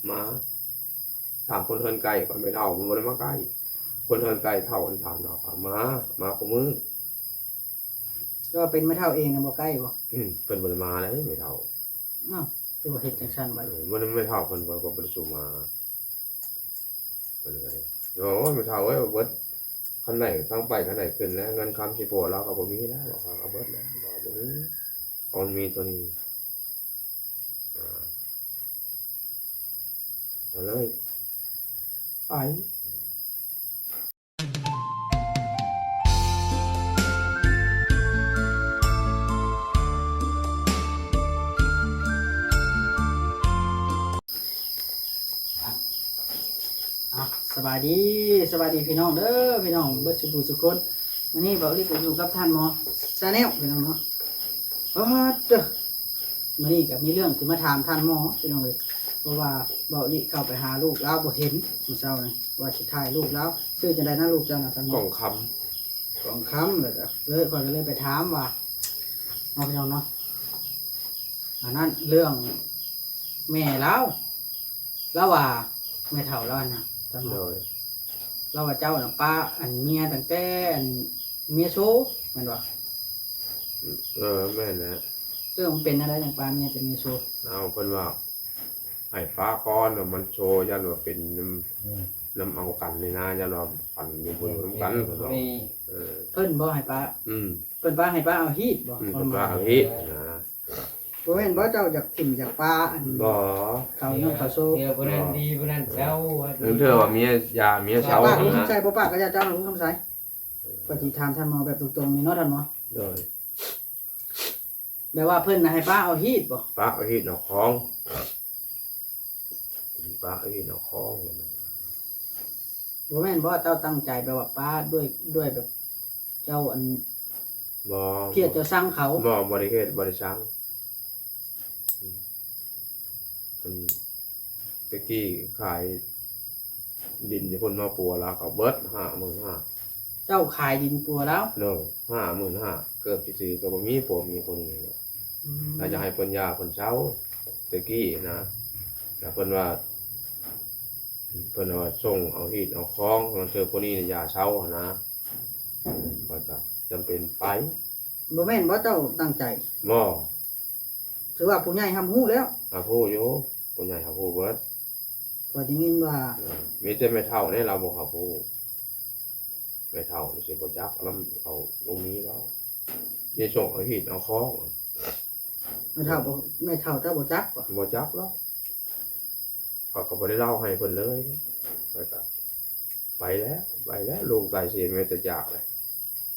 ມາ ຖາມຄົນເຮືອນໃກ້ ຂ້ອຍແມ່ເຖົ້າມັນບໍ່ໄດ້ມາໃກ້. ຄົນເຮືອນໃກ້ເຖົ້າມັນຖາມເຮົາວ່າ ມາ ມາຄູ່ມື້. ແຕ່ວ່າເປັນແມ່ເຖົ້າເອງນະບໍ່ໃກ້ບໍ່? ອືມ ເພິ່ນບໍ່ໄດ້ມາເດ້ແມ່ເຖົ້າ. ອ້າວ ຄືວ່າເຮັດຈັ່ງຊັ້ນບັດ? ເອີ ບໍ່ໄດ້ ແມ່ເຖົ້າເພິ່ນກໍ ກໍບໍ່ໄດ້ສູ່ມາ. ເພິ່ນກໍ ໂອ້ຍ ແມ່ເຖົ້າເອີຍ ເບິດ ຄັນໃດທາງໄປຄັນໃດຂຶ້ນແລ້ວ ເງິນຄຳຊິພົວລາວກໍບໍ່ມີແລ້ວ ເວົ້າເຂົາກໍເບິດແລ້ວ ເວົ້າບໍ່ມີ ເຂົາມີຕົວນີ້ ອ່າ ກໍເລີຍໄປ. ອ່ະ ສະບາຍດີ ສະບາຍດີພີ່ນ້ອງເດີ ພີ່ນ້ອງເບິດສູ່ຜູ້ສູ່ຄົນ. ມື້ນີ້ເບົາລິກກໍຢູ່ກັບທ່ານໝໍ Channel ພີ່ນ້ອງເນາະ. ໂອ້ ເດີ ມື້ນີ້ກໍມີເລື່ອງຊິມາຖາມທ່ານໝໍພີ່ນ້ອງເອີຍ ເພາະວ່າເບົາລິເຂົ້າໄປຫາລູກລາວບໍ່ເຫັນມື້ເຊົ້ານີ້ ວ່າຊິຖ່າຍລູກລາວ. ຊື່ຈັ່ງໃດນະລູກເຈົ້ານະທ່ານໝໍ? ກອງຄຳ. ກອງຄຳ. ແລ້ວກໍເລີຍ ຂ້ອຍກໍເລີຍໄປຖາມວ່າ ເນາະ ພີ່ນ້ອງເນາະ ອັນນັ້ນເລື່ອງແມ່ລາວ ລາວວ່າ ແມ່ເຖົ້າລາວນະ ທ່ານໝໍ ໂດຍ ລາວວ່າເຈົ້ານະປະອັນເມຍຕັ້ງແຕ່ອັນເມຍໂຊແມ່ນບໍ່? ເອີ ແມ່ນແຫຼະ. ເອີ ມັນເປັນແນວໃດຈັ່ງປະເມຍແຕ່ເມຍໂຊ? ເອົາ ເພິ່ນວ່າໃຫ້ປະກ່ອນ ວ່າມັນໂຊ ຢ້ານວ່າເປັນນຳ ອືມ ນຳເອົາກັນນີ້ນະ ຢ້ານວ່າພັນຢູ່ບໍ່ຢູ່ນຳກັນ ເພິ່ນວ່າ ເອີ ເພິ່ນບໍ່ໃຫ້ປະ? ອືມ ເພິ່ນປະໃຫ້ປະເອົາຮີດບໍ່? ອືມ ເພິ່ນປະເອົາຮີດນະ. ບໍ່ແມ່ນບໍ່ ເຈົ້າຢາກຖິ້ມຢາກປະອັນ ບໍ່ ເຂົາຍ້ອນເຂົາໂຊ ເທື່ອຜູ້ນັ້ນດີຜູ້ນັ້ນເຊົາ ເທື່ອວ່າເມຍຢາເມຍເຊົາ ປະນະ ໃສ່ບໍ່ປະກໍຢ່າ ເຈົ້ານະ ຄຳໃສ. ເອີ ຂ້ອຍຊິຖາມທ່ານໝໍແບບຕົງໆນີ້ເນາະທ່ານໝໍ ໂດຍ ແບບວ່າເພິ່ນນະໃຫ້ປະເອົາຮີດບໍ່? ປະເອົາຮີດເອົາຄອງ ປະເອົາຮີດເອົາຄອງ. ບໍ່ແມ່ນບໍ່ ເຈົ້າຕັ້ງໃຈແບບວ່າປະດ້ວຍ ດ້ວຍແບບເຈົ້າອັນ ບໍ່ ເພຍດເຈົ້າຊັງເຂົາ? ບໍ່ ບໍ່ໄດ້ເພດ ບໍ່ໄດ້ຊັງ. ອືມ ເພິ່ນແຕ່ກີ້ຂາຍດິນຢູ່ພຸ້ນມາປົວລາວ ເຂົາເບິດຫ້າໝື່ນຫ້າ. ເຈົ້າຂາຍດິນປົວລາວ? ໂດຍ ຫ້າໝື່ນຫ້າ ເກີບຊິຖືກໍບໍ່ມີ ຜົວເມຍຜູ້ນີ້. ອືມ ລາວຈະໃຫ້ເພິ່ນຢ່າເພິ່ນເຊົາ ແຕ່ກີ້ນະ ແລ້ວເພິ່ນວ່າ ເພິ່ນວ່າສົ່ງເອົາຮີດເອົາຄອງ ລາງເທື່ອຜູ້ນີ້ນະຢ່າເຊົາຫັ້ນນະ ຂ້ອຍກໍຈຳເປັນໄປ. ບໍ່ແມ່ນບໍ່ ເຈົ້າຕັ້ງໃຈ? ບໍ່ ຖືວ່າຜູ້ໃຫຍ່ຮັບຮູ້ແລ້ວ. ຮັບຮູ້ຢູ່ ຜູ້ໃຫຍ່ຮັບຮູ້ເບິດ. ຂ້ອຍໄດ້ຍິນວ່າ ເອີ ມີແຕ່ແມ່ເຖົ້າເດ້ລາວບໍ່ຮັບຮູ້ ແມ່ເຖົ້ານີ້ຊິບໍ່ຈັກນຳເຂົາລົງມີດອກ ນີ້ສົ່ງເອົາຮີດເອົາຄອງ. ແມ່ເຖົ້າບໍ່ ແມ່ເຖົ້າເຈົ້າບໍ່ຈັກບໍ່? ບໍ່ຈັກດອກ. ຂ້ອຍກໍບໍ່ໄດ້ເລົ່າໃຫ້ເພິ່ນເລີຍ ຂ້ອຍກໍໄປແລ້ວ ໄປແລ້ວ ລູກຕາຍເສຍແມ່ແຕ່ຈາກແຫຼະ.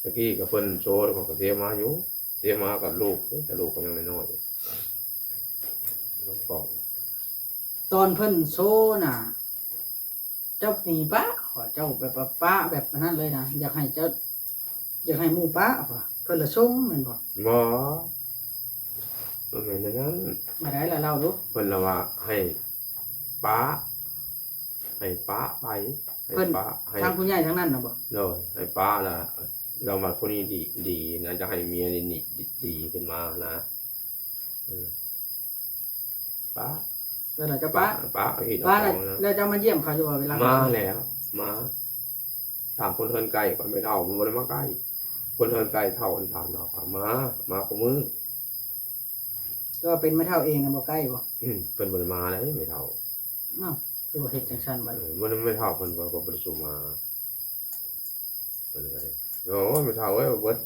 ຕະກີ້ກໍເພິ່ນໂຊ ຂ້ອຍກໍເຊມາຢູ່ ເຊມາກັບລູກເດ້ ແຕ່ລູກກໍຍັງນ້ອຍໆຢູ່ ນ້ອງກອງ. ຕອນເພິ່ນໂຊນະ ເຈົ້າໜີປະ ເຈົ້າແບບວ່າປະແບບອັນນັ້ນເລີຍນະ ຢາກໃຫ້ເຈົ້າ ຢາກໃຫ້ໝູ່ປະ ເພິ່ນລະຊົງແມ່ນບໍ່? ບໍ່ ບໍ່ແມ່ນແນວນັ້ນ. ແນວໃດລະ ເລົ່າດູ. ເພິ່ນລະວ່າໃຫ້ປະ ໃຫ້ປະໄປ ໃຫ້ ເພິ່ນ ປະໃຫ້ ທາງຜູ້ໃຫຍ່ທາງນັ້ນນະບໍ່? ໂດຍ ໃຫ້ປະລະ ລະວ່າຜູ້ນີ້ດີ ດີນະ ຈະໃຫ້ເມຍນີ້ ນີ້ ດີຂຶ້ນມານະ. ເອີ ປະ ເວລາເຈົ້າປະ ປະ ປະເຮັດ ປະແລ້ວ ແລ້ວເຈົ້າມາຢ້ຽມເຂົາຢູ່ບໍ່ ເວລາເຂົາ ມາແລ້ວ ມາ ຖາມຄົນເຮືອນໃກ້ ຂ້ອຍແມ່ເຖົ້າມັນບໍ່ໄດ້ມາໃກ້ ຄົນເຮືອນໃກ້ເຖົ້າມັນຖາມເຮົາວ່າ ມາ ມາຄູ່ມື້. ແຕ່ວ່າເປັນແມ່ເຖົ້າເອງນະບໍ່ໃກ້ບໍ່? ອືມ ເພິ່ນບໍ່ໄດ້ມາເດ້ແມ່ເຖົ້າ. ອ້າວ ຄືວ່າເຮັດຈັ່ງຊັ້ນບັດ? ເອີ ບໍ່ໄດ້ ແມ່ເຖົ້າເພິ່ນ ເພິ່ນກໍບໍ່ໄດ້ສູ່ມາ. ເພິ່ນກໍ ໂອ້ຍ ແມ່ເຖົ້າເອີຍ ເບິດ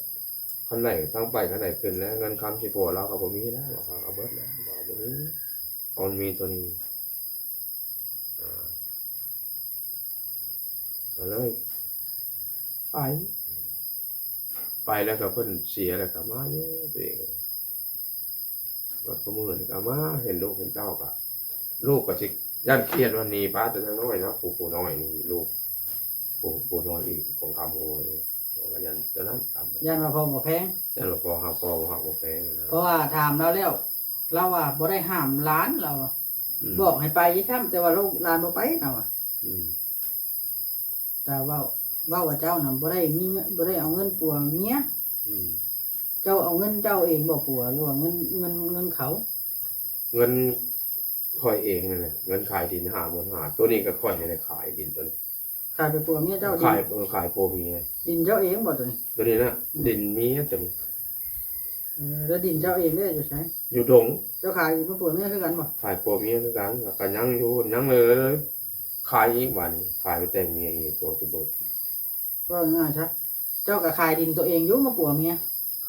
ຄັນໃດ ທາງໄປຄັນໃດຂຶ້ນແລ້ວ ເງິນຄຳຊິພົວລາວກໍບໍ່ມີແລ້ວ ເວົ້າເຂົາກໍເບິດແລ້ວ ເວົ້າບໍ່ມີ ເຂົາມີຕົວນີ້ ອ່າ ກໍເລີຍໄປ ໄປແລ້ວກໍເພິ່ນເສຍແລ້ວກໍມາຢູ່ຕົວເອງ. ຮອດຄູ່ມື້ນີ້ກໍມາເຫັນລູກເຫັນເຕົ້າ ກໍລູກກໍຊິຢ້ານຄຽດວ່າໜີປ້າແຕ່ຍັງນ້ອຍເນາະ ຜູ້ ຜູ້ນ້ອຍນີ້ ລູກ ຜູ້ ຜູ້ນ້ອຍອີກຂອງຄຳ ຜູ້ນ້ອຍນີ້ ກໍຢ້ານຕົວນັ້ນຕາມ ຢ້ານວ່າພໍ່ບໍ່ແພງ ຢ້ານວ່າພໍ່ຮັກ ພໍ່ບໍ່ຮັກບໍ່ແພງນະ. ເພາະວ່າຖາມລາວແລ້ວ ລາວວ່າບໍ່ໄດ້ຫ້າມຫຼານ ລາວວ່າ ອືມ ບອກໃຫ້ໄປຊ້ຳ ແຕ່ວ່າລູກຫຼານບໍ່ໄປ ລາວວ່າ ອືມ ແຕ່ເວົ້າ ເວົ້າວ່າເຈົ້ານະບໍ່ໄດ້ມີເງິນ ບໍ່ໄດ້ເອົາເງິນຜົວເມຍ ອືມ ເຈົ້າເອົາເງິນເຈົ້າເອງບໍ່ຜົວ ຫຼືວ່າເງິນ ເງິນ ເງິນເຂົາ? ເງິນ ຂ້ອຍເອງນັ້ນແຫຼະ ເງິນຂາຍດິນຫ້າໝື່ນຫ້າ ໂຕນີ້ກໍຂ້ອຍນີ້ແຫຼະຂາຍດິນໂຕນີ້ ຂາຍໄປຜົວເມຍເຈົ້າ ຂາຍ ດິນ ເອີ ຂາຍຜົວເມຍ ດິນເຈົ້າເອງບໍ່ໂຕນີ້? ໂຕນີ້ນະ ອືມ ດິນເມຍໂຕນີ້ ເອີ ແລ້ວດິນເຈົ້າເອງເດ້ຢູ່ໃສ? ຢູ່ດົງ ເຈົ້າຂາຍໃຫ້ຜົວເມຍຄືກັນບໍ່? ຂາຍຜົວເມຍຄືກັນ ແລ້ວກໍຍັງຢູ່ ຍັງເລີຍ ຂາຍອີກບາດນີ້ ຂາຍໄປແຕ່ງເມຍອີກ ຕົວຊິເບິດ ເວົ້າງ່າຍໆຊະ ເຈົ້າກໍຂາຍດິນຕົວເອງຢູ່ມາປົວເມຍ?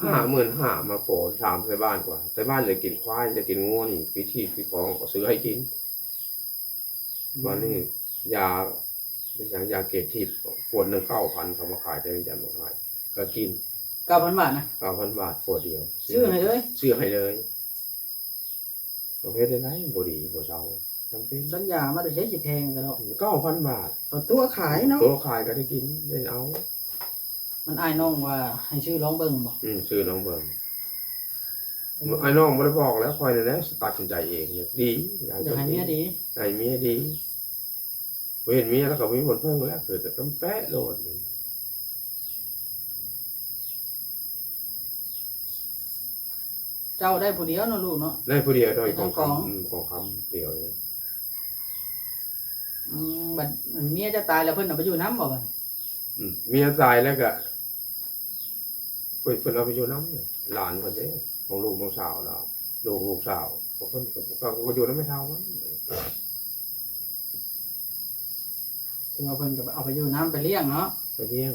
ຫ້າໝື່ນຫ້າ ມາປົວ ຖາມໄທບ້ານກວ່າ ໄທບ້ານຈະກິນຄວາຍ ຈະກິນງົວນີ້ ພິທີພິຂອງກໍຊື້ໃຫ້ກິນ ອືມ ບາດນີ້ຢາ ເປັນຫຍັງ ຢາເກດທິບ ຂວດໜຶ່ງເກົ້າພັນ ເຂົາມາຂາຍ ແຕ່ວຽງຈັນມາຂາຍ ກໍກິນ ເກົ້າພັນບາດນະ? ເກົ້າພັນບາດ ຂວດດຽວ ຊື້ໃຫ້ເລີຍ ຊື້ໃຫ້ເລີຍ. ປະເພດໃດໆ ບໍ່ດີບໍ່ເຊົາ ຈຳເປັນ ສັນຍາມາແຕ່ໃສຊິແພງກະດອກ ເກົ້າພັນບາດ ເຂົາຕົວະຂາຍເນາະ ຕົວະຂາຍກໍໄດ້ກິນໄດ້ເອົາ ມັນອ້າຍນ້ອງວ່າໃຫ້ຊື້ລອງເບິ່ງບໍ່? ອືມ ຊື້ລອງເບິ່ງ ເອີ ອ້າຍນ້ອງບໍ່ໄດ້ບອກແລ້ວ ຂ້ອຍນີ້ແຫຼະຕັດສິນໃຈເອງ ຢາກດີ ຢາກໃຫ້ເມຍດີ ຢາກໃຫ້ເມຍດີ ບໍ່ເຫັນເມຍແລ້ວກໍບໍ່ມີຄົນເພິ່ງແລ້ວ ເກີດແຕ່ກຳແປະໂລດ. ເຈົ້າໄດ້ຜູ້ດຽວເນາະລູກເນາະ ໄດ້ຜູ້ດຽວ ໄດ້ຂອງຄຳ ຂອງຄຳດຽວເລີຍ ອືມ ບັດເມຍເຈົ້າຕາຍແລ້ວ ເພິ່ນເອົາໄປຢູ່ນຳບໍ່ບັດນີ້? ອືມ ເມຍຕາຍແລ້ວກະ ເພິ່ນ ເພິ່ນເອົາໄປຢູ່ນຳ ຫຼານເພິ່ນເດ້ ຂອງລູກນ້ອງສາວລາວ ລູກ ລູກສາວ ເພິ່ນກໍ ກໍ ກໍຢູ່ນຳແມ່ເຖົ້າມັນ. ຄືວ່າເພິ່ນກໍເອົາໄປຢູ່ນຳ ໄປລ້ຽງເນາະ ໄປລ້ຽງ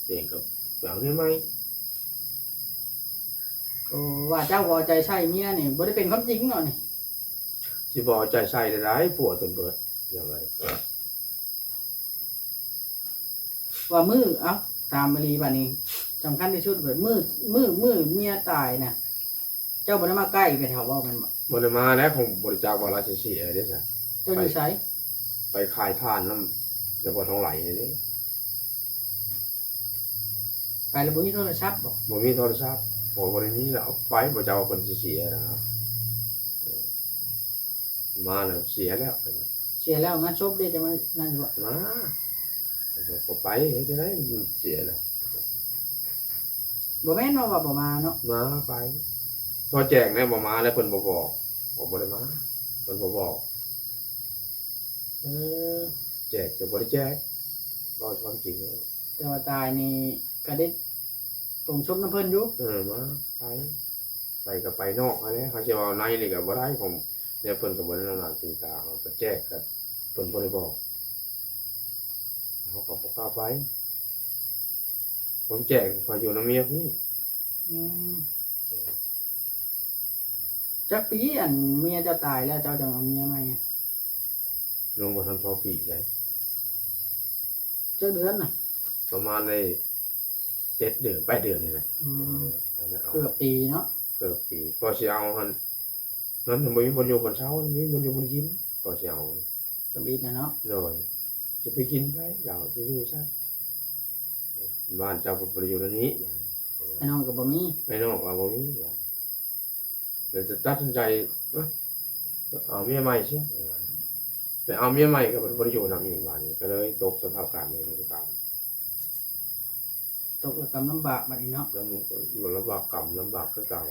ເອງກໍໄປເອົາເມຍໃໝ່. ໂອ້ ວ່າເຈົ້າບໍ່ເອົາໃຈໃສ່ເມຍນີ້ ບໍ່ໄດ້ເປັນຄວາມຈິງເນາະນີ້ ຊິບໍ່ເອົາໃຈໃສ່ໄດ້ໃດ໋ ປົວຈົນເບິດ ຢ່າງໃດ ວ່າມື້ ເອົ້າ ຖາມອີ່ຫຼີບາດນີ້ ສຳຄັນທີ່ສຸດ ມື້ ມື້ ມື້ເມຍຕາຍນະ ເຈົ້າບໍ່ໄດ້ມາໃກ້ແມ່ເຖົ້າບໍ່ແມ່ນບໍ່? ບໍ່ໄດ້ມາແລ້ວ ຄົງບໍ່ໄດ້ຈັກວ່າລາວຊິເສຍເດ້ຊະ. ເຈົ້າຢູ່ໃສ? ໄປ ໄປຂາຍຖ່ານນຳ ແຕ່ບໍ່ທອງໄຫຼນີ້ເດ້. ໄປແລ້ວບໍ່ມີໂທລະສັບບໍ່? ບໍ່ມີໂທລະສັບ ບໍ່ ບໍ່ໄດ້ມີແລ້ວ ໄປບໍ່ຈັກວ່າເພິ່ນຊິເສຍນະ. ເອີ ມາແລ້ວເສຍແລ້ວ ເສຍແລ້ວງານສົບເດ້ ຈະມານັ້ນຢູ່ບໍ່? ມາ ງານສົບກໍໄປ ເຮັດຈັ່ງໃດ ເສຍແລ້ວ. ບໍ່ແມ່ນເນາະວ່າບໍ່ມາເນາະ ມາ ໄປ ໂທແຈ້ງແດ່ ບໍ່ມາແລ້ວ ເພິ່ນບໍ່ບອກ ກໍບໍ່ໄດ້ມາ ເພິ່ນບໍ່ບອກ. ເອີ ແຈກກໍບໍ່ໄດ້ແຈກ ເວົ້າຄວາມຈິງ. ແຕ່ວ່າຕາຍນີ້ກະໄດ້ ປົງສົບນຳເພິ່ນຢູ່. ເອີ ມາ ໄປ ໄປກໍໄປນອກຫັ້ນແຫຼະ ເຮົາຊິເວົ້າໃນນີ້ກໍບໍ່ໄດ້ ຂອງແນວເພິ່ນກໍບໍ່ໄດ້ນຳໜ້າຖືຕາ ເຮົາໄປແຈກກໍເພິ່ນບໍ່ໄດ້ບອກ ເຮົາກໍບໍ່ກ້າໄປ. ຜົມແຈກຂ້ອຍຢູ່ນຳເມຍຜູ້ນີ້. ອືມ ເອີ ຈັກປີ ອັນເມຍເຈົ້າຕາຍແລ້ວ ເຈົ້າຈັ່ງເອົາເມຍໃໝ່? ຍັງບໍ່ທັນພໍປີໃດ. ຈັກເດືອນນະ? ປະມານໄດ້ ເຈັດເດືອນ ແປດເດືອນນີ້ແຫຼະ. ອືມ ເກືອບປີເນາະ ເກືອບປີ ພໍຊິເອົາຫັ້ນ ມັນບໍ່ມີບ່ອນຢູ່ບ່ອນເຊົາ ບໍ່ມີບ່ອນຢູ່ບ່ອນກິນ ກໍຊິເອົາທຳອິດນະເນາະ. ໂດຍ ຈະໄປກິນໃສ ເຈົ້າຈະຢູ່ໃສ ບ້ານເຈົ້າກໍບໍ່ໄດ້ຢູ່ໃນນີ້. ອ້າຍນ້ອງກໍບໍ່ມີ ອ້າຍນ້ອງກໍບໍ່ມີ ແລ້ວຈະຕັດສິນໃຈ ເອີ ເອົາເມຍໃໝ່ເສຍ ໄປເອົາເມຍໃໝ່ກໍບໍ່ໄດ້ຢູ່ນຳອີກ ບາດນີ້ກໍເລີຍຕົກສະພາບການແບບນີ້ຄືເກົ່າ. ຕົກລະກຳລຳບາກບາດນີ້ເນາະ ລຳ ລຳບາກກຳລຳບາກຄືເກົ່າ.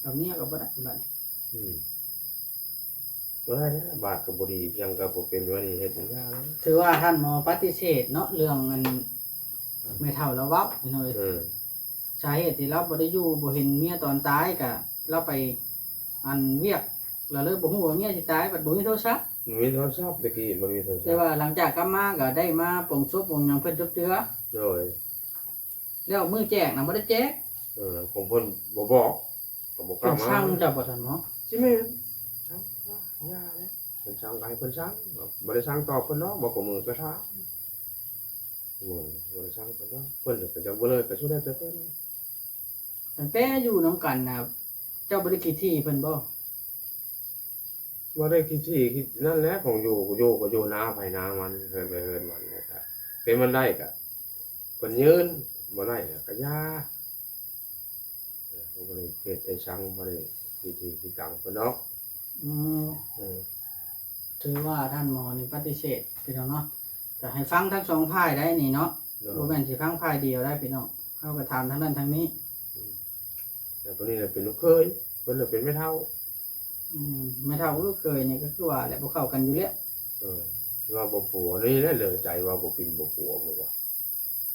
ເອົາເມຍກໍບໍ່ໄດ້ບາດນີ້. ອືມ ບໍ່ໄດ້ແລ້ວ ບາດກໍບໍ່ດີ ຫຍັງກໍບໍ່ເປັນ ວ່ານີ້ເຮັດຫຍັງ. ຖືວ່າທ່ານໝໍປະຕິເສດເນາະ ເລື່ອງອັນແມ່ເຖົ້າລາວເວົ້າພີ່ນ້ອງເອີຍ. ເອີ ສາເຫດທີ່ລາວບໍ່ໄດ້ຢູ່ ບໍ່ເຫັນເມຍຕອນຕາຍ ກະລາວໄປອັນວຽກ ລາວເລີຍບໍ່ຮູ້ວ່າເມຍຊິຕາຍ ບັດບໍ່ມີໂທລະສັບ. ບໍ່ມີໂທລະສັບ ແຕ່ກີ້ບໍ່ມີໂທລະສັບ ແຕ່ວ່າຫຼັງຈາກກັບມາກໍໄດ້ມາປົງສົບປົງຫຍັງເພິ່ນຈົບເທື່ອ. ໂດຍ ແລ້ວມື້ແຈກນະບໍ່ໄດ້ແຈກ. ເອີ ຂອງເພິ່ນບໍ່ບອກ ກໍບໍ່ກ້າມາ. ເພິ່ນສັ່ງເຈົ້າບໍ່ທັນເນາະ? ຊິແມ່ນ ສັ່ງວ່າຢ່າແຫຼະ ເພິ່ນສັ່ງກໍໃຫ້ເພິ່ນສັ່ງ ບໍ່ໄດ້ສັ່ງຕອບເພິ່ນດອກ. ບາງມື້ກໍຖາມ ມື້ບໍ່ໄດ້ສັ່ງເພິ່ນດອກ ເພິ່ນກໍຈັກບໍ່ເລີຍ ກໍສຸດແລ້ວແຕ່ເພິ່ນ. ຕັ້ງແຕ່ຢູ່ນຳກັນນະ ເຈົ້າບໍ່ໄດ້ຂີ້ຖີ່ເພິ່ນບໍ່? ບໍ່ໄດ້ຂີ້ຖີ່ ຂີ້ ນັ້ນແຫຼະ ຂອງຢູ່ ຢູ່ກໍຢູ່ນາໃຜນາມັນ ເຮືອນໃຜເຮືອນມັນ ແລ້ວກະເປັນມັນໄດ້ກະເພິ່ນຍືນ ບໍ່ໄດ້ກະຢ່າ. ເອີ ບໍ່ໄດ້ເຮັດໄດ້ສັງ ບໍ່ໄດ້ຂີ້ຖີ່ຂີ້ຕັງເພິ່ນດອກ. ອືມ ເອີ ຖືວ່າທ່ານໝໍນີ້ປະຕິເສດພີ່ນ້ອງເນາະ ກໍໃຫ້ຟັງທັງສອງຝ່າຍໄດ໋ນີ້ເນາະ. ໂດຍ ບໍ່ແມ່ນຊິຟັງຝ່າຍດຽວໄດ໋ພີ່ນ້ອງ. ເຮົາກໍຖາມທາງນັ້ນທາງນີ້. ອືມ ແລ້ວຜູ້ນີ້ລະເປັນລູກເຂີຍ ເພິ່ນລະເປັນແມ່ເຖົ້າ. ອືມ ແມ່ເຖົ້າກັບລູກເຂີຍນີ້ກໍຄືວ່າແຫຼະ ບໍ່ເຂົ້າກັນຢູ່ແລ້ວ. ເອີ ວ່າບໍ່ປົວນີ້ແຫຼະ ເລີໃຈວ່າບໍ່ປິ່ນບໍ່ປົວ ບໍ່ວ່າ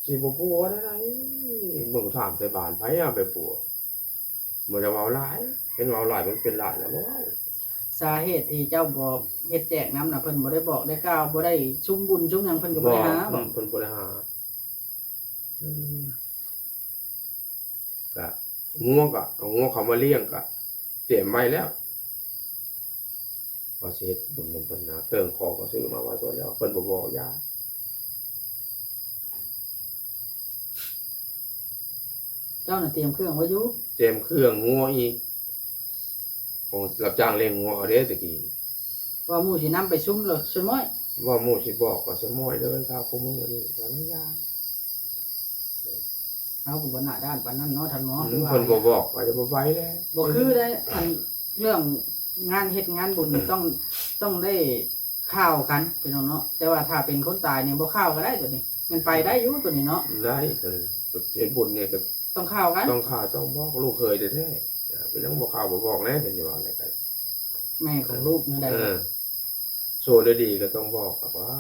ຊິບໍ່ປົວແນວໃດ. ເບິ່ງຖາມໃສ່ບ້ານ ໃຜເອົາໄປປົວ? ບໍ່ຢາກເວົ້າຫຼາຍ ເຫັນເວົ້າຫຼາຍມັນເປັນຫຼາຍແລ້ວບໍ່ເວົ້າ. ສາເຫດທີ່ເຈົ້າບໍ່ເຮັດແຈກນຳນະ ເພິ່ນບໍ່ໄດ້ບອກໄດ້ກ່າວ ບໍ່ໄດ້ຊຸມບຸນຊຸມຫຍັງ ເພິ່ນກໍບໍ່ໄດ້ຫາບໍ? ອືມ ເພິ່ນບໍ່ໄດ້ຫາ. ອືມ ກະງົວກະເອົາງົວເຂົ້າມາລ້ຽງ ກະຕຽມໄວ້ແລ້ວ ວ່າຊິເຮັດບຸນນຳເພິ່ນນະ ເຄື່ອງຂອງກໍຊື້ມາໄວ້ເບິດແລ້ວ ເພິ່ນບໍ່ບອກຢ່າ. ເຈົ້ານະຕຽມເຄື່ອງໄວ້ຢູ່? ຕຽມເຄື່ອງງົວອີກ ຂອງ ຮັບຈ້າງລ້ຽງງົວເຂົາເດ້ຕະກີ້. ວ່າໝູ່ຊິນຳໄປຊຸມລະຊະມ້ອຍ ວ່າໝູ່ຊິບອກກໍຊະມ້ອຍເລີຍ ຖ້າຄູ່ມື້ນີ້ກໍລະຢ່າ. ເຮົາກໍບໍ່ໜ້າດ້ານປານນັ້ນເນາະທ່ານໝໍ. ອືມ ເພິ່ນບໍ່ບອກກໍຈະບໍ່ໄປແລ້ວ ບໍ່ຄືໄດ໋. ອັນເລື່ອງງານເຮັດງານບຸນນີ້ ອືມ ຕ້ອງ ຕ້ອງໄດ້ຂ່າວກັນພີ່ນ້ອງເນາະ. ແຕ່ວ່າຖ້າເປັນຄົນຕາຍນີ້ບໍ່ຂ່າວກໍໄດ້ໂຕນີ້ ແມ່ນໄປໄດ້ຢູ່ໂຕນີ້ເນາະ. ໄດ້ ເຮັດບຸນນີ້ກໍຕ້ອງຂ່າວກັນ ຕ້ອງຂ່າວຕ້ອງບອກລູກເຂີຍແທ້ໆ. ເປັນຫຍັງບໍ່ຂ່າວບໍ່ບອກແດ່ ເພິ່ນຊິວ່າແນວໃດ? ແມ່ຂອງລູກແນວໃດ? ເອີ ໂສດດີໆກໍຕ້ອງບອກວ່າ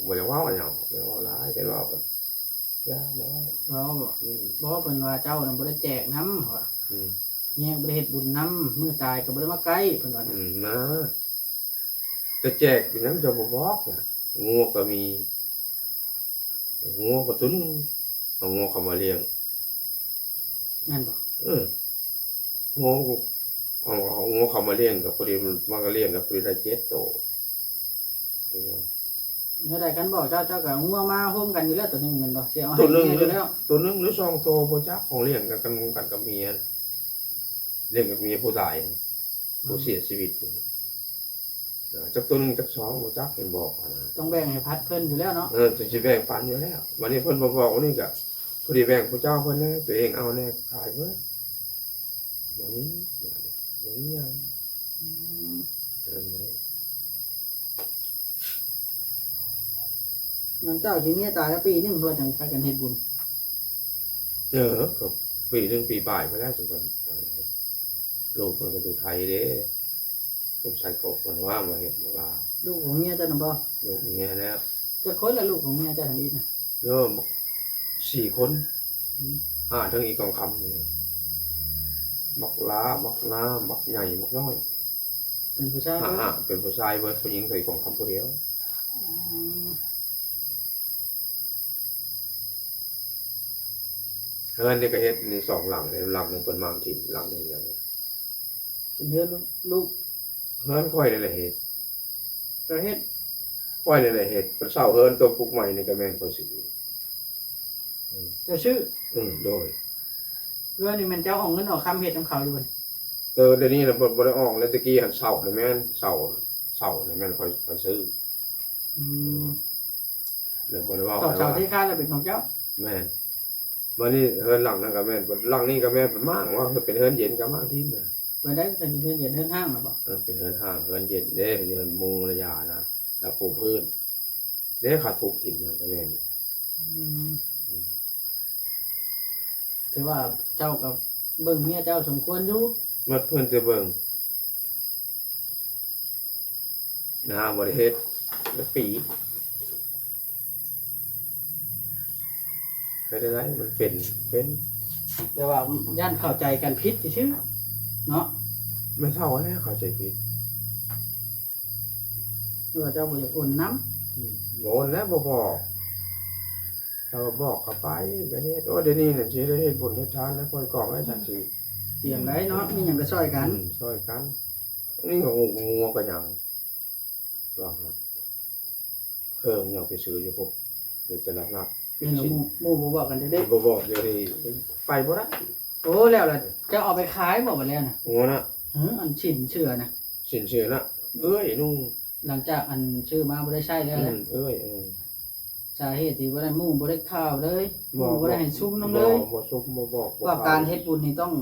ບໍ່ຢາກເວົ້າຫຍັງ ບໍ່ຢາກເວົ້າຫຼາຍ ຄັນເວົ້າກໍຢ່າ ບໍ່ເວົ້າ. ເວົ້າ ອືມ ບໍ່ ເພິ່ນວ່າເຈົ້ານະບໍ່ໄດ້ແຈກນຳ ວ່າ ອືມ ເມຍບໍ່ໄດ້ເຮັດບຸນນຳ ມື້ຕາຍກໍບໍ່ໄດ້ມາໃກ້ ເພິ່ນວ່າ. ອືມ ນະ ຈະແຈກເປັນຫຍັງເຈົ້າບໍ່ບອກນະ? ງົວກໍມີ ງົວກໍຕົວໜຶ່ງ ເອົາງົວເຂົ້າມາລ້ຽງ ແມ່ນບໍ່? ເອີ ງົວ ເອົາ ເອົາງົວເຂົ້າມາລ້ຽງ ກໍພໍດີມັນ ມັນກໍລ້ຽງກໍພໍດີໄດ້ເຈັດໂຕ. ແນວໃດ ຄັນບອກເຈົ້າ ເຈົ້າກໍເອົາງົວມາໂຮມກັນຢູ່ແລ້ວ ໂຕໜຶ່ງແມ່ນບໍ່? ຊິເອົາໃຫ້ເມຍຢູ່ແລ້ວ ໂຕໜຶ່ງ ໂຕໜຶ່ງ ຫຼື ສອງໂຕ ບໍ່ຈັກ ຂອງລ້ຽງກັນ ກັນກັບເມຍ ລ້ຽງກັບເມຍຜູ້ຕາຍ ຜູ້ເສຍຊີວິດນີ້ ຈັກໂຕໜຶ່ງຈັກສອງບໍ່ຈັກ ເຫັນບອກຫັ້ນນະ. ຕ້ອງແບ່ງໃຫ້ພັດເພິ່ນຢູ່ແລ້ວເນາະ. ເອີ ຕ້ອງຊິແບ່ງປັນຢູ່ແລ້ວ. ບັດນີ້ເພິ່ນບໍ່ບອກນີ້ກະ ພໍດີແບ່ງຜູ້ເຈົ້າເພິ່ນແດ່ ຕົວເອງເອົາແດ່ ຂາຍເບິດ. ບໍ່ມີ ບໍ່ມີຫຍັງ. ອືມ ເທົ່ານັ້ນແຫຼະ. ຫຼັງຈາກທີ່ເມຍຕາຍແລ້ວປີໜຶ່ງ ເພິ່ນຈັ່ງພາກັນເຮັດບຸນ. ເອີ ກໍປີໜຶ່ງປີປາຍພຸ້ນແຫຼະ ຈັ່ງເພິ່ນເຮັດ. ລູກເພິ່ນກໍຢູ່ໄທເດ້. ລູກຊາຍກໍເພິ່ນວ່າມາເຮັດບັກຫຼາ. ລູກຂອງເມຍເຈົ້ານະບໍ່? ລູກເມຍແລ້ວ. ຈັກຄົນລະລູກຂອງເມຍເຈົ້າທຳອິດນະ? ເອີ ສີ່ຄົນ. ອືມ ຫ້າ ທັງອີກອງຄຳນີ້ ບັກຫຼາ ບັກນາ ບັກໃຫຍ່ ບັກນ້ອຍ. ເປັນຜູ້ຊາຍເບິດ? ຫ້າ ເປັນຜູ້ຊາຍເບິດ ຜູ້ຍິງໃສ່ກອງຄຳຜູ້ດຽວ. ອືມ ເຮືອນນີ້ກໍເຮັດນີ້ສອງຫຼັງເດ້ ຫຼັງໜຶ່ງເພິ່ນມາງຖິ້ມ ຫຼັງໜຶ່ງຫຍັງ. ເປັນເຮືອນລູກ? ເຮືອນຂ້ອຍນີ້ແຫຼະເຮັດ. ເຈົ້າເຮັດ? ຂ້ອຍນີ້ແຫຼະເຮັດ. ເສົາເຮືອນຕົວປຸກໃໝ່ນີ້ກໍແມ່ນຂ້ອຍຊື້. ອືມ ເຈົ້າຊື້? ອືມ ໂດຍ. ເຮືອນນີ້ແມ່ນເຈົ້າເອົາເງິນເອົາຄຳເຮັດນຳເຂົາຢູ່ບໍ່? ເອີ ດຽວນີ້ລະບໍ່ ບໍ່ໄດ້ອອກແລ້ວ. ແຕ່ກີ້ຫັ້ນເສົານີ້ແມ່ນ ເສົາ ເສົານີ້ແມ່ນຂ້ອຍ ຂ້ອຍຊື້. ອືມ ແລ້ວບໍ່ໄດ້ເວົ້າ ເສົາ ເສົາທີ່ຄານລະເປັນຂອງເຈົ້າ? ແມ່ນ. ບັດນີ້ເຮືອນຫຼັງນັ້ນກໍແມ່ນ ຫຼັງນີ້ກໍແມ່ນ ເພິ່ນມ້າງວ່າເປັນເຮືອນເຢັນ ກໍມ້າງຖິ້ມນະ. ເພິ່ນໄດ້ເປັນເຮືອນເຢັນເຮືອນຮ້າງນະບໍ? ເອີ ເປັນເຮືອນຮ້າງ ເຮືອນເຢັນເດ້ ເຮືອນມຸງລະຍານະ ແລ້ວປູພື້ນເດ້ ເຂົາທຸບຖິ້ມນັ້ນກໍແມ່ນ. ອືມ ອືມ ຖືວ່າເຈົ້າກໍເບິ່ງເມຍເຈົ້າສົມຄວນຢູ່. ໝົດເພິ່ນຈະເບິ່ງ ນາ ບໍ່ໄດ້ເຮັດຈັກປີ. ເຮັດໄດ້ ມັນເປັນ ເປັນ ແຕ່ວ່າຢ້ານເຂົ້າໃຈກັນຜິດຊື່ໆເນາະ. ແມ່ເຖົ້າຫັ້ນແຫຼະເຂົ້າໃຈຜິດ. ເອີ ເຈົ້າບໍ່ຢາກອົນນຳ. ອືມ ບໍ່ອົນແລ້ວ ບໍ່ບອກ. ຖ້າວ່າບອກເຂົ້າໄປກໍເຮັດ. ໂອ້ ດຽວນີ້ນະ ຊິໄດ້ເຮັດບຸນເຮັດທານແລ້ວ ປ່ອຍກອງໄວ້ ອືມ ຊັ້ນຊິຕຽມໄດ້ເນາະ. ມີຫຍັງກໍຊ່ອຍກັນ. ອືມ ຊ່ອຍກັນ. ນີ້ກໍງົວກໍຫຍັງ ວ່າ ເຄື່ອງຫຍັງໄປຊື້ຢູ່ພຸ້ນ ຢູ່ຕະຫຼາດນັດ. ແມ່ນແລ້ວ ໝູ່ ໝູ່ບໍ່ບອກກັນເດ້. ບໍ່ບອກເດ ໄປບໍ່ໄດ້. ໂອ້ ແລ້ວລະ ເຈົ້າເອົາໄປຂາຍບໍ່ບັດແລ້ວນະ? ໂອ້ນະ ເອີ ອັນສິນເຊື່ອນະ. ສິນເຊື່ອນະ ເອື້ອຍນຸ່ງ. ຫຼັງຈາກອັນຊື້ມາບໍ່ໄດ້ໃຊ້ແລ້ວ. ອືມ ເອື້ອຍ ອືມ ສາເຫດທີ່ບໍ່ໄດ້ໝູ່ບໍ່ໄດ້ຂ່າວເລີຍ ບໍ່ ໝູ່ບໍ່ໄດ້ໃຫ້ຊຸມນຳເລີຍ. ບໍ່ ບໍ່ຊຸມ ບໍ່ບອກ ບໍ່ ວ່າການເຮັດບຸນນີ້ຕ້ອງ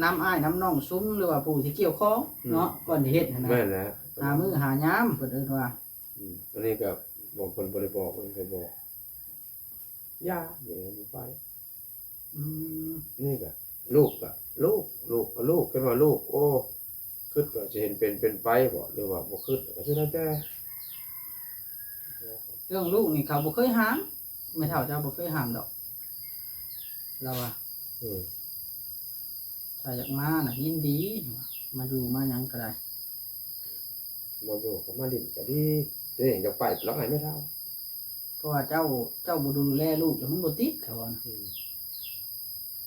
ນຳອ້າຍນຳນ້ອງຊຸມ ຫຼືວ່າຜູ້ທີ່ກ່ຽວຂ້ອງ ອືມ ເນາະ ກ່ອນຊິເຮັດຫັ້ນນະ. ແມ່ນແຫຼະ ຫາມື້ຫາຍາມ ເພິ່ນເອີ້ນວ່າ. ອືມ ອັນນີ້ກໍບອກ ເພິ່ນບໍ່ໄດ້ບອກ ເພິ່ນບໍ່ໄດ້ບອກ. ຢ່າ ດຽວບໍ່ໄປ. ອືມ ນີ້ກະລູກກະລູກ ລູກກະລູກ ເອີ້ນວ່າລູກ ໂອ້ ຄຶດກະຊິເຫັນເປັນ ເປັນໄປບໍ ຫຼືວ່າບໍ່ຄຶດກະສຸດແລ້ວແຕ່. ເລື່ອງລູກນີ້ເຂົາບໍ່ເຄີຍຫ້າມ ແມ່ເຖົ້າເຈົ້າບໍ່ເຄີຍຫ້າມດອກ ລາວວ່າ ອືມ ຖ້າຢາກມານະຍິນດີ ມາຢູ່ມາຫຍັງກະໄດ້ ບໍ່ຢູ່ກະມາຫຼິ້ນກະດີ ຕົວເອງຢາກໄປລະໃຫ້ແມ່ເຖົ້າ ເພາະວ່າເຈົ້າ ເຈົ້າບໍ່ດູແລລູກລະມັນບໍ່ຕິດ ເຂົາວ່ານະ ອືມ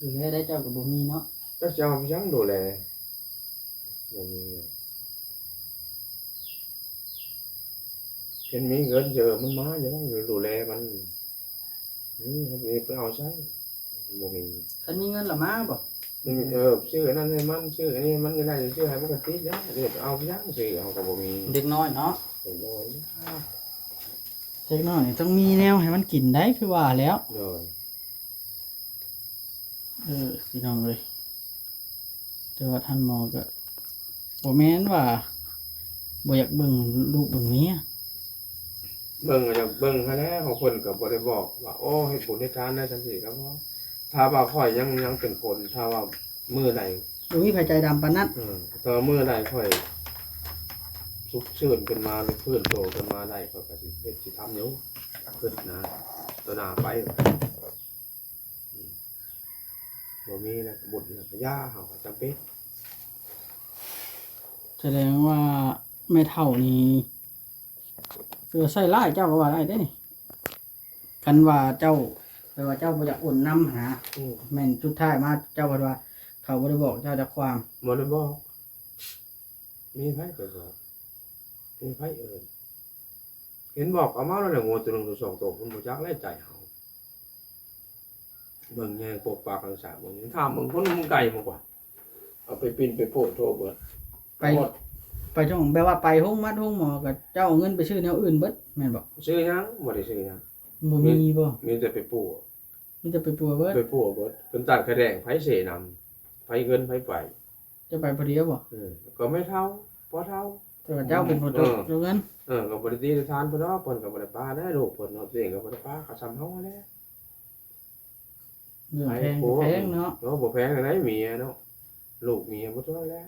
ດູແລໄດ້ເຈົ້າກະບໍ່ມີເນາະ ຈັກຊິເອົາຫຍັງດູແລ ບໍ່ມີ ຄັນມີເງິນເຈີມັນມາຢູ່ແລ້ວ ດູແລມັນ ນີ້ເຮົາຊິໄປເອົາໃສ ບໍ່ມີ ຄັນມີເງິນລະມາບໍ ອືມ ເອີ ຊື້ອັນນັ້ນໃຫ້ມັນ ຊື້ອັນນີ້ມັນກະໄດ້ ຊື້ໃຫ້ມັນກະຕິດແລ້ວ ເອົາຫຍັງຊື້ ເຮົາກະບໍ່ມີ ເດັກນ້ອຍເນາະ ເດັກນ້ອຍ ເດັກນ້ອຍນີ້ຕ້ອງມີແນວໃຫ້ມັນກິນໄດ໋ ຄືວ່າແລ້ວ ໂດຍ ເອີ ພີ່ນ້ອງເອີຍ ແຕ່ວ່າທ່ານໝໍກະບໍ່ແມ່ນວ່າບໍ່ຢາກເບິ່ງລູກເບິ່ງເມຍ ເບິ່ງກະຢາກເບິ່ງຫັ້ນແຫຼະ ຂອງເພິ່ນກະບໍ່ໄດ້ບອກວ່າ ໂອ້ ເຮັດບຸນເຮັດທານໄດ້ຈັ່ງຊີ້ກະບໍ່ ຖ້າວ່າຂ້ອຍຍັງ ຍັງເປັນຄົນ ຖ້າວ່າມື້ໃດ ບໍ່ມີໃຜໃຈດຳປານນັ້ນ ເອີ ຖ້າວ່າມື້ໃດຂ້ອຍສຸກຊື່ນຂຶ້ນມາ ຟື້ນໂຕຂຶ້ນມາໄດ້ ຂ້ອຍກະຊິເຮັດຊິທຳຢູ່ ຄຶດນະ ຕໍ່ໜ້າໄປ ອືມ ບໍ່ມີແລ້ວ ບຸນແລ້ວກະຢ່າ ເຮົາກະຈຳເປັນ ສະແດງວ່າແມ່ເຖົ້ານີ້ ຄືວ່າໃສ່ຮ້າຍເຈົ້າກະວ່າໄດ້ເດ້ນີ້ ຄັນວ່າເຈົ້າ ແປວ່າເຈົ້າບໍ່ຢາກໂອນນຳຫັ້ນນະ ອືມ ແມ່ນສຸດທ້າຍມາເຈົ້າພັດວ່າ ເຂົາບໍ່ໄດ້ບອກເຈົ້າຈັກຄວາມ ບໍ່ໄດ້ບອກ ມີໃຜໄປບອກ ມີໃຜເອີ້ນ ເຫັນບອກເອົາມາແລ້ວແຫຼະ ງົວໂຕໜຶ່ງໂຕສອງໂຕ ເພິ່ນບໍ່ຈັກແລ້ວໃຈເຮົາ ເບິ່ງແຍງປົກປັກຮັກສາເບິ່ງ ຖາມເບິ່ງຄົນມັນໄກມາກວ່າ ເອົາໄປປິ່ນໄປໂພດໂທເບິດ ໄປ ໄປໂຮງ ແບບວ່າໄປໂຮງໝາໂຮງໝໍກະເຈົ້າເອົາເງິນໄປຊື້ແນວອື່ນເບິດແມ່ນບໍ່? ຊື້ຫຍັງ ບໍ່ໄດ້ຊື້ຫຍັງ ບໍ່ມີບໍ? ມີແຕ່ໄປປົວ ມີແຕ່ໄປປົວເບິດ ໄປປົວເບິດ ເພິ່ນຕັດຂະແດງ ໃຜເສນຳ ໃຜເງິນໃຜໄປ ເຈົ້າໄປຜູ້ດຽວບໍ? ເອີ ກະແມ່ເຖົ້າ ພໍ່ເຖົ້າ ແຕ່ວ່າເຈົ້າເປັນຜູ້ຕົກ ເອີ ຕົກເງິນ ເອີ ກະບໍ່ໄດ້ຕີໄດ້ຖານເພິ່ນດອກ ເພິ່ນກະບໍ່ໄດ້ປະໄດ້ລູກເພິ່ນເນາະ ຕົວເອງກະບໍ່ໄດ້ປະ ກະຊ່ຳເຮົາຫັ້ນແຫຼະ ເລື່ອງແພງ ແພງເນາະ ເນາະ ບໍ່ແພງໃດເມຍເນາະ ລູກເມຍໝົດເທົ່ານັ້ນແຫຼະ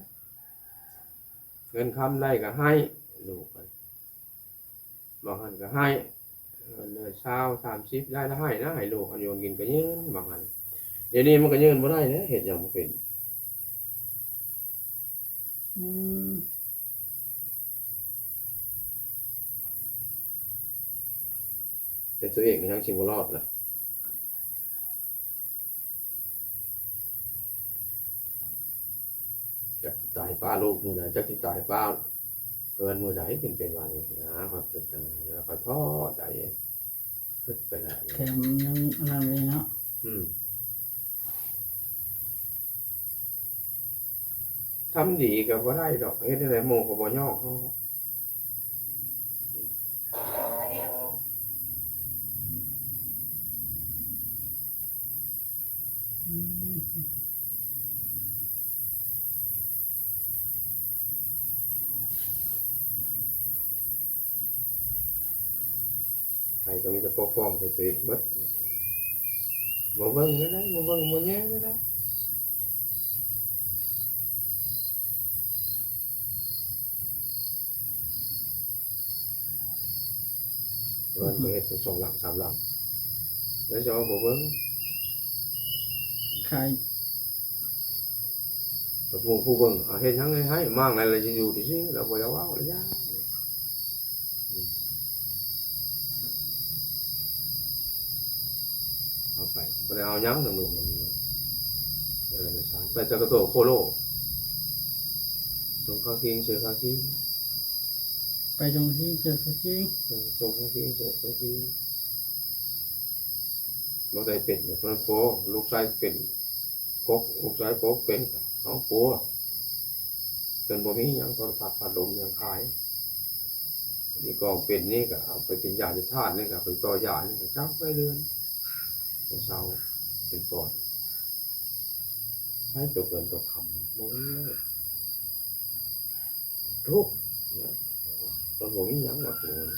ເງິນຄຳໄດ້ກະໃຫ້ລູກ ບາງຫັ້ນກະໃຫ້ ເດືອນຊາວ ສາມສິບ ໄດ້ລະໃຫ້ນະ ໃຫ້ລູກເອົາໂຍນກິນກະຍື່ນ ບາງຫັ້ນ ດຽວນີ້ມັນກະຍື່ນບໍ່ໄດ້ແລ້ວ ເຮັດຫຍັງບໍ່ເປັນ ອືມ ແຕ່ຕົວເອງກະຍັງຊິບໍ່ລອດລະ ຈັກຊິຕາຍປ້າລູກມື້ໃດ ຈັກຊິຕາຍປ້າເຮືອນມື້ໃດ ເປັນ ເປັນວ່ານີ້ນະ ຂ້ອຍຄຶດຫັ້ນນະ ແລ້ວຂ້ອຍທໍ້ໃຈ ຄຶດໄປຫຼາຍ ແຖມຍັງອັນນັ້ນອີກເນາະ ອືມ ທຳດີກະບໍ່ໄດ້ດອກ ເຮັດຈັ່ງໃດໝູ່ກະບໍ່ຍ້ອງເຮົາດອກ ອືມ ໃຜກະມີແຕ່ປົກປ້ອງໃສ່ຕົວເອງເບິດ ບໍ່ເບິ່ງແນວໃດ ບໍ່ເບິ່ງບໍ່ແຍງແນວໃດ ເຮືອນກະເຮັດເປັນສອງຫຼັງສາມຫຼັງ ແລ້ວເຈົ້າບໍ່ເບິ່ງ ຂາຍ ບັດໝູ່ຜູ້ເບິ່ງ ເຮັດຫຍັງໃຫ້ ມ້າງໃດລະຢູ່ຊື່ໆ ລະບໍ່ຢາກເວົ້າລະຢ້ານ ເອົາໄປ ບໍ່ໄດ້ເອົາຫຍັງນຳລູກນຳເມຍ ເອີ ໄປແຕ່ກະໂຕໂຄໂລ ສົ່ງຄາຄິງ ເສື້ອຄາຄິງ ໄປສົ່ງຄາຄິງ ເສື້ອຄາຄິງ ສົ່ງ ສົ່ງຄາຄິງ ເສື້ອຄາຄິງ ບໍ່ໄດ້ເປັນກະເພິ່ນໂປ ລູກຊາຍເປັນ ກົກ ລູກຊາຍກົກເປັນ ເຮົາປົວ ຈົນບໍ່ມີຫຍັງ ໂທລະທັດ ພັດລົມຫຍັງຂາຍ ມີກອງເປັນນີ້ກະເອົາໄປກິນຢາຢູ່ທາດນີ້ກະໄປຕໍ່ຢານີ້ກະຈັກໄປເດືອນ ເຊົາເປັນປອດ ໃຊ້ຕົກເງິນຕົກຄຳ ບໍ່ມີ ທຸກ ເນາະ ມັນບໍ່ມີຫຍັງວ່າເປັນເງິນ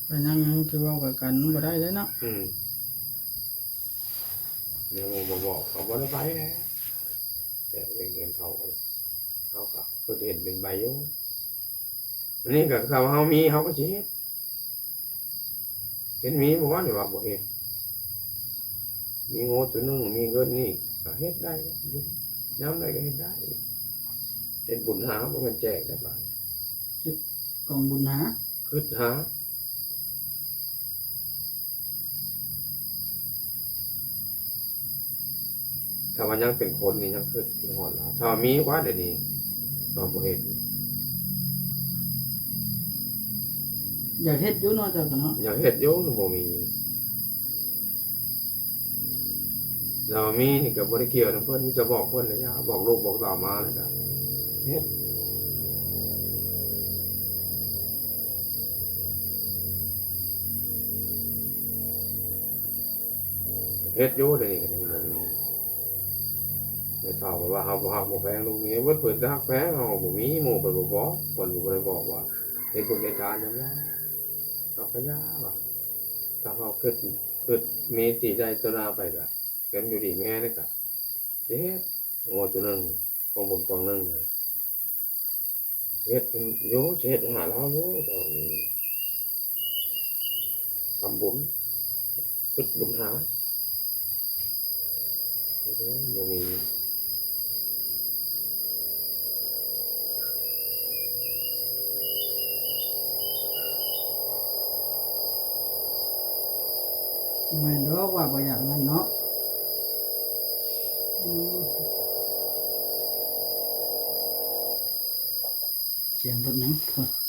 ແ ກໍຍັງ ຍັງຊິເວົ້າກັບກັນບໍ່ໄດ້ເດ້ເນາະ. ອືມ ຍັງບໍ່ບອກ ເຂົາບໍ່ໄດ້ໄປແຫຼະ ແຕ່ເວັນເຫັນເຂົາ ເຮົາກໍຄືເຫັນເປັນໃບຢູ່. ອັນນີ້ກໍຖ້າວ່າເຮົາມີ ເຮົາກໍຊິເຮັດ. ເຫັນມີບໍ່ວ່ານີ້ວ່າບໍ່ເຮັດ ມີງົວໂຕໜຶ່ງ ມີເງິນນີ້ ກໍເຮັດໄດ້ ຍາມໃດກໍເຮັດໄດ້. ເຮັດບຸນຫາ ບໍ່ແມ່ນແຈກໄດ້ບາດນີ້ ເຮັດກອງບຸນຫາ ຄຶດຫາ. ຖ້າວ່າຍັງເປັນຄົນນີ້ ຍັງຄຶດ ຄຶດຮອດລາວ. ຖ້າວ່າມີກວ່າດຽວນີ້ ກໍບໍ່ເຮັດ. ຢາກເຮັດຢູ່ເນາະ ເຈົ້າກໍເນາະ. ຢາກເຮັດຢູ່ ບໍ່ມີ. ແລ້ວມີນີ້ກໍບໍ່ໄດ້ກ່ຽວນຳເພິ່ນ ມີແຕ່ບອກເພິ່ນລະ ຢ່າ ບອກລູກບອກເຕົ້າມາ ແລ້ວກໍເຮັດ. ເຮັດຢູ່ ດຽວນີ້ກໍຍັງບໍ່ມີ. ແມ່ເຖົ້າກໍວ່າເຮົາບໍ່ຮັກບໍ່ແພງລູກເມຍ ເບິດເພິ່ນກໍຮັກແພງ ເຮົາບໍ່ມີ ໝູ່ເພິ່ນບໍ່ບອກ ເພິ່ນກໍບໍ່ໄດ້ບອກວ່າເຮັດບຸນເຮັດທານຫຍັງ. ເຮົາກໍຢ່າວ່າ ຖ້າເຮົາຄຶດ ຄຶດມີທີ່ໃດຕໍ່ໜ້າໄປກໍ ເປັນຢູ່ດີມີແຮງ ກໍຊິເຮັດ ງົວໂຕໜຶ່ງ ກອງບຸນກອງໜຶ່ງ ຊິເຮັດຢູ່ ຊິເຮັດຫາລາວຢູ່ ກໍມີ ທຳບຸນ ຄຶດບຸນຫາ ບໍ່ມີ. ບໍ່ແມ່ນດອກວ່າບໍ່ຢາກນັ້ນເນາະ. ອືມ ສຽງລົດຫຍັງພຸ້ນ.